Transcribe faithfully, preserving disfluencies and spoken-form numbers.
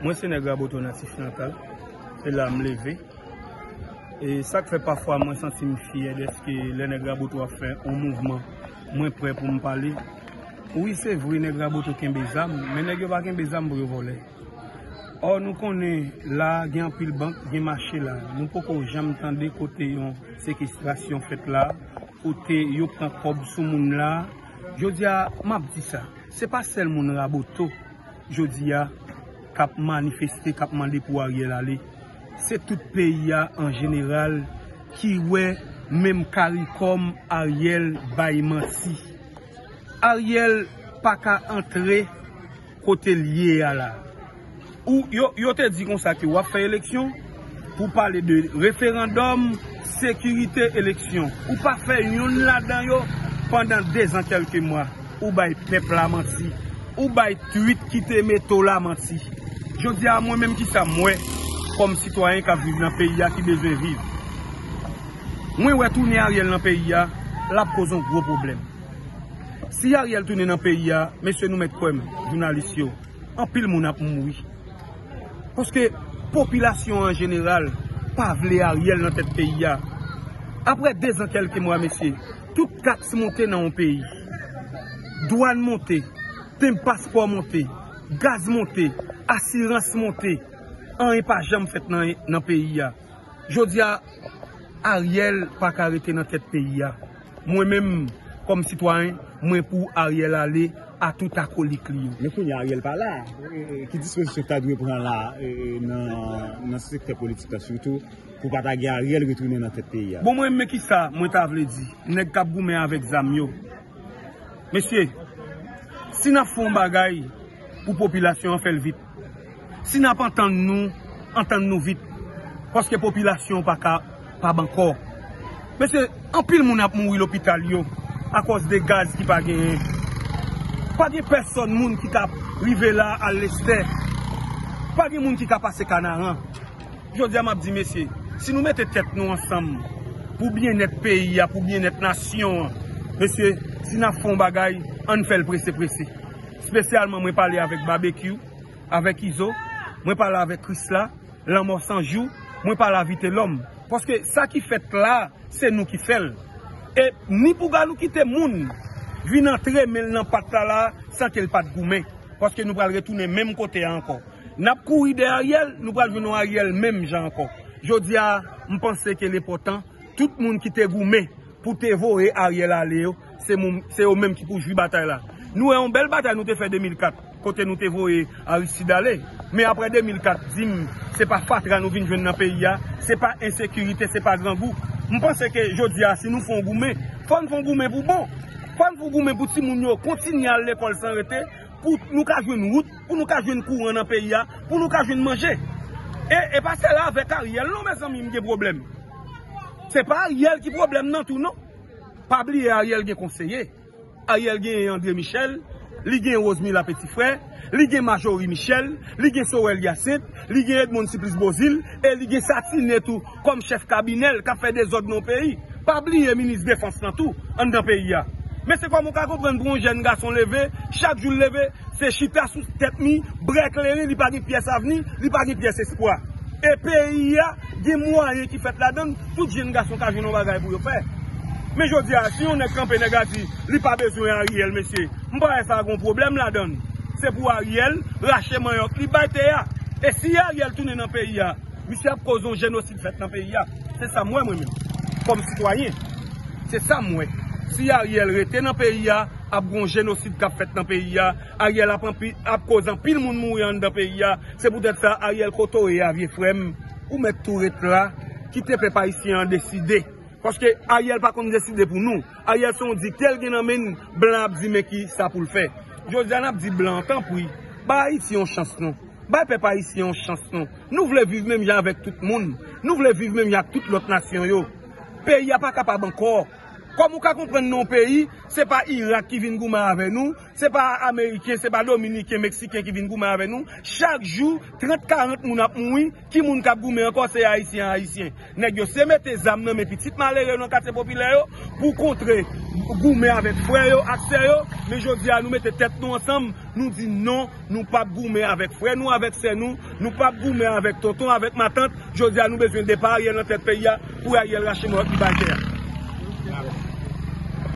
Mwen se nèg Raboto natif natal, se la m leve. E sa k fè pafwa mwen santi m fyè dèske lè nèg Raboto ap fè yon mouvman, mwen prè pou m pale. Wi, se vre, nèg Raboto kenbe zam, men nèg yo pa kenbe zam pou yo vòlè. Ò, nou konnen la gen anpil bank, gen mache la. Nou poko janm tande kote yon sekestrasyon fèt la, kote yo pran kòb sou moun la. Jodi a, m ap di sa, se pa sèl moun Raboto jodi a k ap manifeste, k ap mande pou Ariel ale. Se tout peyi a an jeneral ki wè menm karikòm Ariel bay manti. Ariel pa ka antre kote l ye a la. Ou, yo, yo te di konsa ke w ap fè eleksyon pou pale de referandòm, sekirite, eleksyon. Ou pa fè yonn ladan yo pandan dezan kèlke mwa. Ou bay pèp la manti. Ou bay twit ki te mete w la manti. Jodi a, mwen menm, kisa m wè kòm sitwayen k ap viv nan peyi a, ki bezwen viv? Mwen wè tounen Ariel nan peyi a, l ap koz yon gwo pwoblèm. Si Ariel tounen nan peyi a, mesye, nou mèt kwè m, jounalis yo, anpil moun ap mouri. Paske popilasyon an jeneral pa vle Ariel nan tèt peyi a. Apre dezan kèlke mwa, mesye, tout taks monte nan yon peyi. Dwàn monte, tenb paspò monte, gaz monte, asirans monte. Anyen pa janm fèt nan, nan peyi a. Jodi a, Ariel pa ka rete nan tèt peyi a. Mwen menm, kòm sitwayen, mwen pou Ariel ale a tout akolik li yo. Men kounye a Ariel pa la. E, e, ki dispozisyon k ta dwe pran la, e, nan, nan sektè politik la sitou, pou pa ta gen Ariel retounen nan tèt peyi a? Bon, mwen, men kisa mwen ta vle di nèg k ap goumen avèk zam yo? Mesye, si n ap fè yon bagay pou popilasyon an, fè l vit. Si n ap antann nou, antann nou vit. Paske popilasyon pa ka pa bankò. Mesye, anpil moun ap mouri lopital yo akòz de gaz ki pa genyen. Pa gen pèsòn moun ki ka rive la al Lestè. Pa gen moun ki ka pase Kanaran. Jodi a, m ap di, mesye, si nou mete tèt nou ansanm pou byennèt peyi a, pou byennèt nasyon an, mesye, si n ap fè yon bagay, ann fè l prese prese. Espesyalman, mwen pale avèk Babekyou, avèk Izo, mwen pale avèk Krisla, Lanmò San Jou, mwen pale a Vitelòm. Paske sa ki fèt la, se nou ki fè l. E ni pou ga nou kite moun vin antre men l nan pat la la, san ke l pa t goumen. Paske nou pral retounen menm kote a ankò. N ap kouri dèyè Ariel, nou pral jwenn yon Ariel menm jan ankò. Jodi a, m panse ke l enpòtan, tout moun ki te goumen pou te voye Ariel ale yo, se moun, se yo menm ki pou jwi batay la. Nou wè yon bèl batay nou te fè de mil kat, kote nou te voye Aristide ale. Men apre de mil kat, di m, se pa fatra nou vin jwenn nan peyi a, se pa ensekirite, se pa grangou. M panse ke jodi a, si nou fè yon goumen, fò n fè yon goumen pou bon. Fò n fè yon goumen pou timoun yo kontinye al lekòl san rete, pou nou ka jwenn wout, pou nou ka jwenn kouran nan peyi a, pou nou ka jwenn manje. E, e pa sèl avèk Ariel non, mezanmi, m gen pwoblèm. Se pa Ariel ki pwoblèm nan tou non. Pa bliye Ariel gen konseye. Ariel gen André Michel, li gen Rosemila Petit Frère, li gen Marjorie Michel, li gen Sorel Hyacinthe, li gen Edmonde Supplice Beauzile, e li gen Satinè tou kòm chèf kabinè l k ap fè dezòd nan peyi. Pa bliye minis defans lan tou anndan peyi a. Men se kòman w ka konprann pou yon jèn gason leve, chak jou l leve, se chita sou tèt mi, brè kleren, li pa gen pyès avni, li pa gen pyès espwa. E peyi a gen mwayen ki fèt ladan l, tout jèn gason ka jwenn yon bagay pou yo fè. Men jodi a, si yon nèg kanpe, nèg la di li pa bezwen Ariel, mesye, m pa wè sa gen yon pwoblèm ladan l. Se pou Ariel rache manyòk li bay tè a. E si Ariel tounen nan peyi a, misye ap koz yon jenosid fèt nan peyi a. Se sa m wè mwen menm, kòm sitwayen. Se sa m wè. Si Ariel rete nan peyi a, ap gen yon jenosid k ap fèt nan peyi a. Ariel ap anpi-, ap koz anpil moun mouri anndan peyi a. Se poutèt sa, Ariel, kote w ye a, vye frè m, ou mèt tou ret la, kite pèp ayisyen an deside. Paske Ariel pa konn deside pou nou. Ariel se yon dikte l gen nan men l, blan ap di men ki sa pou l fè. Jodi a, n ap di blan, tanpri, bay Ayiti yon chans non. Bay pèp ayisyen yon chans non. Nou vle viv menm jan avèk tout moun. Nou vle viv menm jan ak tout lòt nasyon yo. Peyi a pa kapab ankò. Kòman ou ka konprann nan yon peyi, se pa Irak ki vin goumen avè nou, se pa Ameriken, se pa Dominiken, Meksiken ki vin goumen avè nou. Chak jou, trant, karant moun ap mouri, ki moun k ap goumen ankò, se Ayisyen, Ayisyen. Nèg yo se mete zam nan men pitit malere yo nan katye popilè yo pou kontre goumen avèk frè yo ak sè yo, men jodi a nou mete tèt nou ansanm, nou di non, nou p ap goumen avèk frè nou, avèk sè nou, nou p ap goumen avèk tonton, avèk matant. Jodi a nou bezwen depa Ariel nan tèt peyi a pou Ariel rache mò li bay tè a.